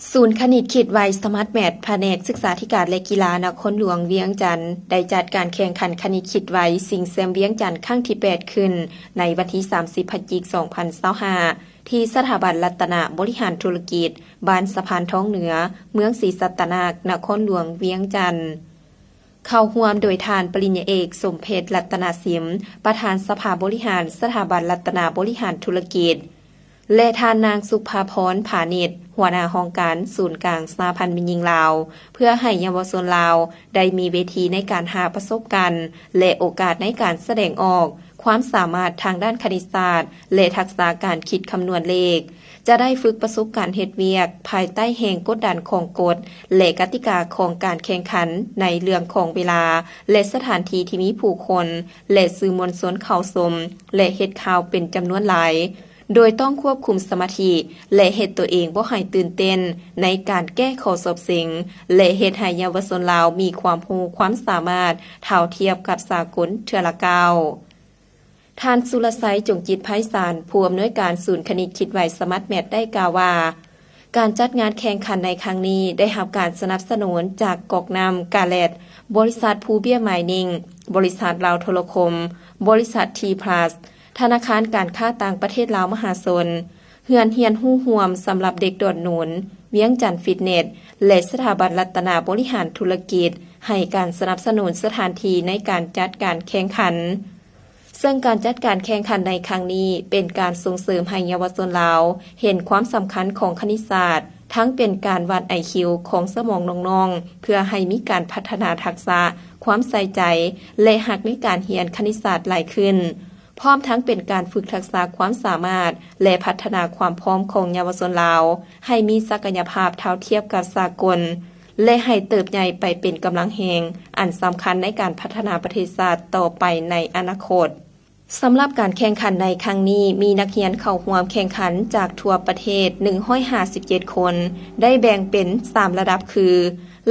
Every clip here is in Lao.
ສູນຄະນິດຄິດໄວ ສະມາດແມັດ ພະແນກສຶກສາທິການ ແລະ ກິລາ ນະຄອນຫຼວງວຽງຈັນ ໄດ້ຈັດການແຂ່ງຂັນຄະນິດຄິດໄວ ຊິງແຊມວຽງຈັນ ຄັ້ງທີແປດ ຂຶ້ນໃນວັນທີສາມສິບ ພະຈິກ ສອງພັນຊາວຫ້າ ທີ່ສະຖາບັນລັດຕະນະບໍລິຫານທຸລະກິດ ບ້ານສະພານທອງເໜືອ ເມືອງສີສັດຕະນາກ ນະຄອນຫຼວງວຽງຈັນ. ເຂົ້າຮ່ວມໂດຍທ່ານປະລິນຍາເອກ ສົມເພັດ ລັດຕະນະສິມ ປະທານສະພາບໍລິຫານສະຖາບັນລັດຕະນະບໍລິຫານທຸລະກິດ ແລະ ທ່ານນາງ ສຸພາພອນ ພານິດ ຫົວໜ້າຫ້ອງການສູນກາງສະຫະພັນແມ່ຍິງລາວ ເພື່ອໃຫ້ເຍົາວະຊົນລາວໄດ້ມີເວທີໃນການຫາປະສົບການ ແລະ ໂອກາດໃນການສະແດງອອກຄວາມສາມາດທາງດ້ານຄະນິດສາດ ແລະ ທັກສະການຄິດຄຳນວນເລກ. ຈະໄດ້ຝຶກປະສົບການເຮັດວຽກພາຍໃຕ້ແຮງກົດດັນຂອງກົດ ແລະ ກະຕິກາຂອງການແຂ່ງຂັນໃນເລື່ອງຂອງເວລາ ແລະ ສະຖານທີ່ທີ່ມີຜູ້ຄົນ ແລະ ສື່ມວນຊົນເຂົ້າຊົມ ແລະ ເຮັດຂ່າວເປັນຈຳນວນຫຼາຍ, ໂດຍຕ້ອງຄວບຄຸມສະມາທິ ແລະ ເຮັດຕົວເອງບໍ່ໃຫ້ຕື່ນເຕັ້ນໃນການແກ້ຂໍ້ສອບເສັງ ແລະ ເຮັດໃຫ້ເຍົາວະຊົນລາວມີຄວາມຮູ້ຄວາມສາມາດເທົ່າທຽບກັບສາກົນເທື່ອລະກ້າວ. ທ່ານ ສຸລະໄຊ ຈົງຈິດໄພສານ ຜູ້ອຳນວຍການສູນຄະນິດຄິດໄວສະມາດແມັດ ໄດ້ກ່າວວ່າ ການຈັດງານແຂ່ງຂັນໃນຄັ້ງນີ້ໄດ້ຮັບການສະໜັບສະໜູນຈາກກອກນ້ຳກາແລັດ, ບໍລິສັດພູເບຍມາຍນິງ, ບໍລິສັດລາວໂທລະຄົມ, ບໍລິສັດທີພລັສ, ທະນາຄານການຄ້າຕ່າງປະເທດລາວມະຫາຊົນ, ເຮືອນຮຽນຮູ້ຮ່ວມສຳລັບເດັກດອນໜູນວຽງຈັນຟິດເນັດ ແລະ ສະຖາບັນລັດຕະນະບໍລິຫານທຸລະກິດ ໃຫ້ການສະໜັບສະໜູນສະຖານທີ່ໃນການຈັດການແຂ່ງຂັນ. ເຊິ່ງການຈັດການແຂ່ງຂັນໃນຄັ້ງນີ້ ເປັນການສົ່ງເສີມໃຫ້ເຍົາວະຊົນລາວເຫັນຄວາມສຳຄັນຂອງຄະນິດສາດ, ທັງເປັນການວັດໄອຄິວຂອງສະໝອງນ້ອງໆ ເພື່ອໃຫ້ມີການພັດທະນາທັກສະ, ຄວາມໃສ່ໃຈ ແລະ ຮັກໃນການຮຽນຄະນິດສາດຫຼາຍຂຶ້ນ, ພ້ອມທັງເປັນການຝຶກທັກສະຄວາມສາມາດ ແລະ ພັດທະນາຄວາມພ້ອມຂອງເຍົາວະຊົນລາວ ໃຫ້ມີສັກກະຍະພາບເທົ່າທຽບກັບສາກົນ ແລະ ໃຫ້ເຕີບໃຫຍ່ໄປເປັນກຳລັງແຮງອັນສຳຄັນໃນການພັດທະນາປະເທດຊາດຕໍ່ໄປໃນອະນາຄົດ. ສຳລັບການແຂ່ງຂັນໃນຄັ້ງນີ້ ມີນັກຮຽນເຂົ້າຮ່ວມແຂ່ງຂັນຈາກທົ່ວປະເທດໜຶ່ງຮ້ອຍຫ້າສິບເຈັດຄົນ, ໄດ້ແບ່ງເປັນສາມລະດັບຄື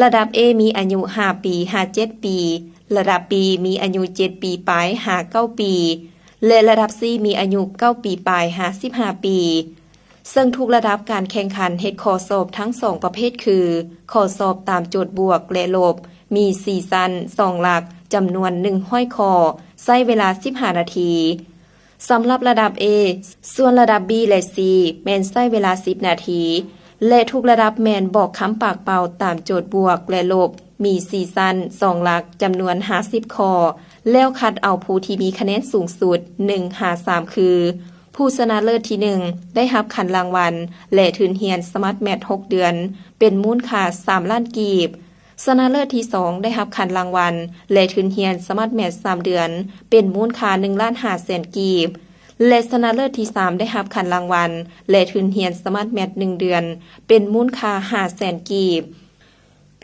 ລະດັບ A ມີອາຍຸຫ້າປີຫາເຈັດປີ, ລະດັບ B ມີອາຍຸເຈັດປີປາຍຫາເກົ້າປີ ແລະ ລະດັບ C ມີອາຍຸເກົ້າປີປາຍຫາສິບຫ້າປີ. ເຊິ່ງທຸກລະດັບການແຂ່ງຂັນເຮັດຂໍ້ສອບທັງສອງປະເພດຄື ຂໍ້ສອບຕາມໂຈດບວກ ແລະ ລົບ, ມີສີ່ຊັ້ນ, ສອງຫຼັກ, ຈຳນວນໜຶ່ງຮ້ອຍຂໍ້, ໃຊ້ເວລາສິບຫ້ານາທີ. ສຳລັບລະດັບ A, ສ່ວນລະດັບ B ແລະ C ແມ່ນໃຊ້ເວລາສິບນາທີ ແລະ ທຸກລະດັບແມ່ນບອກຄຳປາກເປົ່າຕາມໂຈດບວກ ແລະ ລົບ, ມີສີ່ຊັ້ນ, ສອງຫຼັກ, ຈຳນວນຫ້າສິບຂໍ້, ແລ້ວຄັດເອົາຜູ້ທີ່ມີຄະແນນສູງສຸດ ໜຶ່ງຫາສາມ ຄື ຜູ້ຊະນະເລີດທີໜຶ່ງ ໄດ້ຮັບຂັນລາງວັນ ແລະ ທຶນຮຽນສະມາດແມັດຫົກເດືອນ ເປັນມູນຄ່າສາມລ້ານກີບ, ຊະນະເລີດທີສອງ ໄດ້ຮັບຂັນລາງວັນ ແລະ ທຶນຮຽນສະມາດແມັດສາມເດືອນ ເປັນມູນຄ່າໜຶ່ງລ້ານຫ້າແສນກີບ ແລະ ຊະນະເລີດທີສາມ ໄດ້ຮັບຂັນລາງວັນ ແລະ ທຶນຮຽນສະມາດແມັດໜຶ່ງເດືອນ ເປັນມູນຄ່າຫ້າແສນກີບ.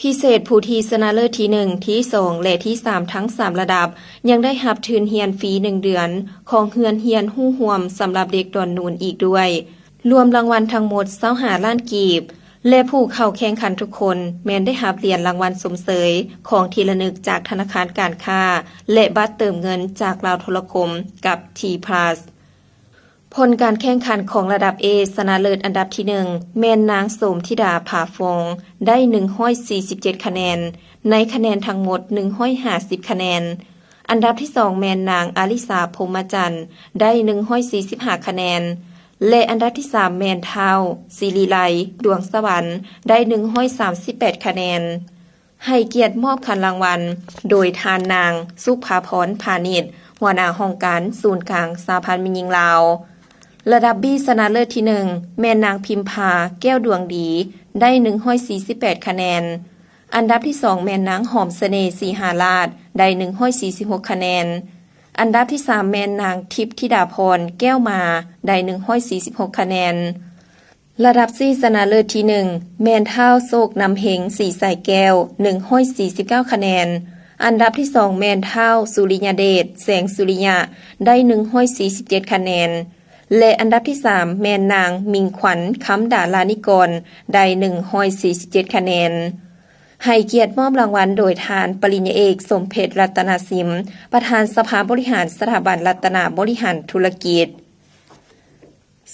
ພິເສດຜູ້ທີ່ຊະນະເລີດທີໜຶ່ງ, ທີສອງ ແລະ ທີສາມ ທັງສາມລະດັບ ຍັງໄດ້ຮັບທຶນຮຽນຟຣີໜຶ່ງເດືອນຂອງເຮືອນຮຽນຮູ້ຮ່ວມສຳລັບເດັກດອນໜູນອີກດ້ວຍ, ລວມລາງວັນທັງໝົດຊາວຫ້າລ້ານກີບ ແລະ ຜູ້ເຂົ້າແຂ່ງຂັນທຸກຄົນແມ່ນໄດ້ຮັບຫຼຽນລາງວັນຊົມເຊີຍ, ຂອງທີ່ລະນຶກຈາກທະນາຄານການຄ້າ ແລະ ບັດເຕີມເງິນຈາກລາວໂທລະຄົມກັບ T Plus. ຜົນການແຂ່ງຂັນຂອງລະດັບ A ຊະນະເລີດອັນດັບທີໜຶ່ງ ແມ່ນນາງ ໂສມທິດາ ຜາຟອງ ໄດ້ໜຶ່ງຮ້ອຍສີ່ສິບເຈັດຄະແນນ ໃນຄະແນນທັງໝົດໜຶ່ງຮ້ອຍຫ້າສິບຄະແນນ. ອັນດັບທີສອງ ແມ່ນນາງ ອາລິສາ ພົມມະຈັນ ໄດ້ໜຶ່ງຮ້ອຍສີ່ສິບຫ້າຄະແນນ ແລະ ອັນດັບທີສາມ ແມ່ນທ້າວ ສິລິໄລ ດວງສະຫວັນ ໄດ້ໜຶ່ງຮ້ອຍສາມສິບແປດຄະແນນ. ໃຫ້ກຽດມອບຂັນລາງວັນໂດຍທ່ານນາງ ສຸພາພອນ ພານິດ ຫົວໜ້າຫ້ອງການສູນກາງສະຫະພັນແມ່ຍິງລາວ. ລະດັບ B ຊະນະເລີດທີໜຶ່ງ ແມ່ນນາງ ພິມພາ ແກ້ວດວງດີ ໄດ້ໜຶ່ງຮ້ອຍສີ່ສິບແປດຄະແນນ. ອັນດັບທີສອງ ແມ່ນນາງ ຫອມສະເໜ່ ສີຫາລາດ ໄດ້ໜຶ່ງຮ້ອຍສີ່ສິບຫົກຄະແນນ. ອັນດັບທີສາມ ແມ່ນນາງ ທິບທິດາພອນ ແກ້ວມາ ໄດ້ໜຶ່ງຮ້ອຍສີ່ສິບຫົກຄະແນນ. ລະດັບ C ຊະນະເລີດທີໜຶ່ງ ແມ່ນທ້າວ ໂຊກນຳເຮັງ ສີສາຍແກ້ວ ໜຶ່ງຮ້ອຍສີ່ສິບເກົ້າຄະແນນ. ອັນດັບທີສອງ ແມ່ນທ້າວ ສຸລິຍະເດດ ແສງສຸລິຍະ ໄດ້ໜຶ່ງຮ້ອຍສີ່ສິບເຈັດຄະແນ ແລະ ອັນດັບທີສາມ ແມ່ນນາງ ມິ່ງຂວັນ ຄຳດາລານິກອນ ໄດ້ໜຶ່ງຮ້ອຍສີ່ສິບເຈັດຄະແນນ. ໃຫ້ກຽດມອບລາງວັນໂດຍທ່ານປະລິນຍາເອກ ສົມເພັດ ລັດຕະນະສິມ ປະທານສະພາບໍລິຫານສະຖາບັນລັດຕະນະບໍລິຫານທຸລະກິດ.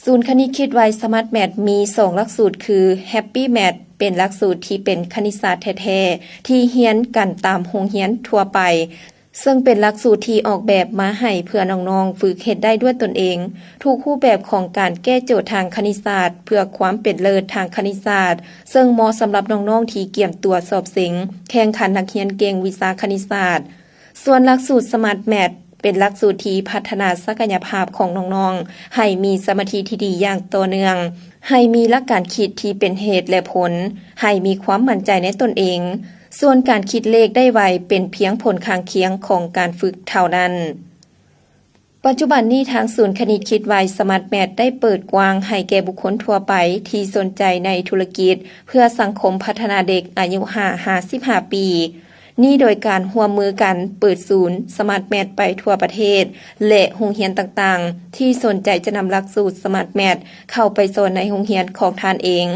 ສູນຄະນິດຄິດໄວ ສະມາດແມັດ ມີສອງຫຼັກສູດຄື ແຮັບປີ້ແມັດ ເປັນຫຼັກສູດທີ່ເປັນຄະນິດສາດແທ້ໆ ທີ່ຮຽນກັນຕາມໂຮງຮຽນທົ່ວໄປ ເຊິ່ງເປັນຫຼັກສູດທີ່ອອກແບບມາໃຫ້ເພື່ອນ້ອງໆຝຶກເຮັດໄດ້ດ້ວຍຕົນເອງ ທຸກຮູບແບບຂອງການແກ້ໂຈດທາງຄະນິດສາດ ເພື່ອຄວາມເປັນເລີດທາງຄະນິດສາດ ເຊິ່ງເໝາະສຳລັບນ້ອງໆທີ່ກຽມຕົວສອບເສັງ ແຂ່ງຂັນນັກຮຽນເກັ່ງວິຊາຄະນິດສາດ. ສ່ວນຫຼັກສູດສະມາດແມັດ ເປັນຫຼັກສູດທີ່ພັດທະນາສັກກະຍະພາບຂອງນ້ອງໆ ໃຫ້ມີສະມາທິທີ່ດີຢ່າງຕໍ່ເນື່ອງ, ໃຫ້ມີຫຼັກການຄິດທີ່ເປັນເຫດ ແລະ ຜົນ, ໃຫ້ມີຄວາມໝັ້ນໃຈໃນຕົນເອງ. ສ່ວນການຄິດເລກໄດ້ໄວ ເປັນພຽງຜົນຂ້າງຄຽງຂອງການຝຶກເທົ່ານັ້ນ. ປັດຈຸບັນນີ້ ທາງສູນຄະນິດຄິດໄວ ສະມາດແມັດ ໄດ້ເປີດກວ້າງໃຫ້ແກ່ບຸກຄົນທົ່ວໄປທີ່ສົນໃຈໃນທຸລະກິດເພື່ອສັງຄົມພັດທະນາເດັກອາຍຸຫ້າຫາສິບຫ້າປີ ນີ້ໂດຍການຮ່ວມມືກັນເປີດສູນສະມາດແມັດໄປທົ່ວປະເທດ ແລະ ໂຮງຮຽນຕ່າງໆ ທີ່ສົນໃຈຈະນຳຫຼັກສູດສະມາດແມັດເຂົ້າໄປສອນໃນໂຮງຮຽນຂອງທ່ານເອງ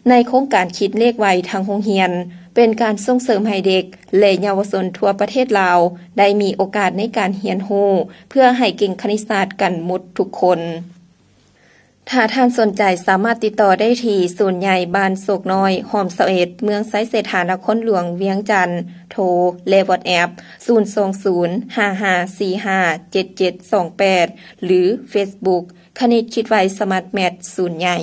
ໃນໂຄງການຄິດເລກໄວທັງໂຮງຮຽນ ເປັນການສົ່ງເສີມໃຫ້ເດັກ ແລະ ເຍົາວະຊົນທົ່ວປະເທດລາວ ໄດ້ມີໂອກາດໃນການຮຽນຮູ້ ເພື່ອໃຫ້ເກັ່ງຄະນິດສາດກັນໝົດທຸກຄົນ. ຖ້າທ່ານສົນໃຈສາມາດຕິດຕໍ່ໄດ້ທີ່ສູນໃຫຍ່ບ້ານໂຊກນ້ອຍ ຮ່ອມຊາວເອັດ ເມືອງໄຊເສດຖາ ນະຄອນຫຼວງວຽງຈັນ, ໂທ ແລະ ວັອດແອັບ ສູນສອງສູນ ຫ້າຫ້າສີ່ຫ້າ ເຈັດເຈັດສອງແປດ ຫຼື ເຟສບຸກ ຄະນິດຄິດໄວ ສະມາດແມັດ ສູນໃຫຍ່.